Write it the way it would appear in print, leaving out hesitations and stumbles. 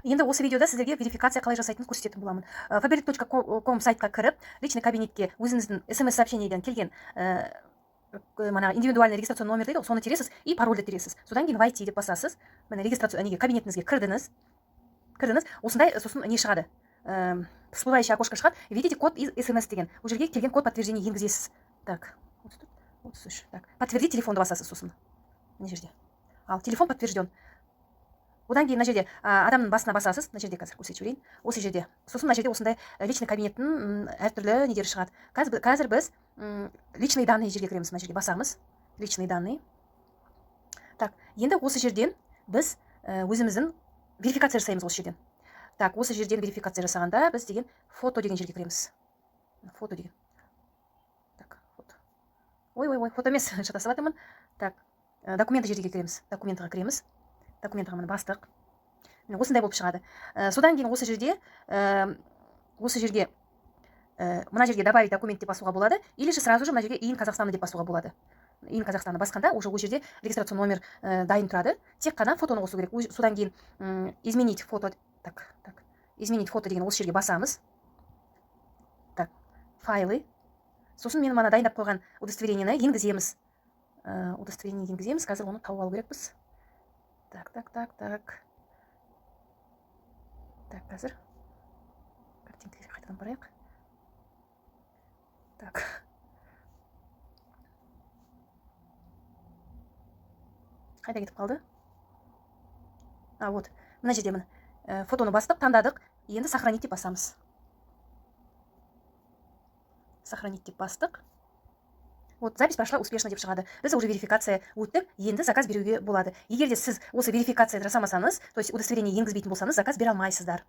Енді осы видеода сіздерге верификация қалай жасайтынын көрсететін боламын. Faberlic.com сайтқа кіріп, личный кабинетке өзіңіздің смс сообщениеден келген мана индивидуальный регистрационный номер дейді ғой, соны тересіз и парольді тересіз. Содан кейін «Войти» деп басасыз. Міне, регистрация неге, кабинетіңізге кірдіңіз. Осындай сосын не шығады, всплывающий окошко шығады, «Введите код из смс» деген. Ол жерге келген код подтверждение енгізесіз. Так, 34, 33. Так, «Подтвердить телефонды» басасыз. Сосын мына жерде, ал, телефон подтвержден. Одан кейін мына жерде адамның басына басасыз, мына жерде, қазір көрсетіп жіберейін, осы жерде. Сосын мына жерде осындай личный кабинеттің әртүрлі нелері шығады. Қазір біз личные данные жерге кіреміз. Мына жерге басамыз, личные данные. Так, енді осы жерден біз өзіміздің верификация жасаймыз осы жерден. Так, осы жерден верификация жасағанда біз деген «Фото» деген жерге кіреміз. «Фото» деген. Так, фото, ой, ой, ой, фото емес, шатасып жатырмын. Так, «Документы» жерге кіреміз, документіға кіреміз. Документіға, міне, бастық. Міне, осындай болып шығады. Содан кейін осы жерде осы жерге мына жерге «Добавить документ» деп басуға болады или же сразу же мына жерге «ИИН Казахстана» деп басуға болады. ИИН Казахстана басқанда уже ол жерде регистрационный номер дайын тұрады, тек қана фотоны қосу керек. Содан кейін «Изменить фото», так, «Изменить фото» деген осы жерге басамыз. Так, «Файлы». Сосын мен мана дайындап қойған удостоверениені енгіземіз. Удостоверение енгіземіз. Қазір оны тауып алу керекпіз. Так, так, так, так, так, қазір картинкаға қайтадан барайық. Так, қайда кетіп қалды? А, вот, мына жерде, міне. Фотоны бастық, таңдадық. Енді «Сохранить» деп басамыз. «Сохранить» деп бастық. Вот, «Запись прошла успешно» деп шығады. Біз уже верификация өттік, енді заказ беруге болады. Егер де сіз осы верификация жасамасаңыз, то есть удостоверение енгізбейтін болсаңыз, заказ бере алмайсыздар.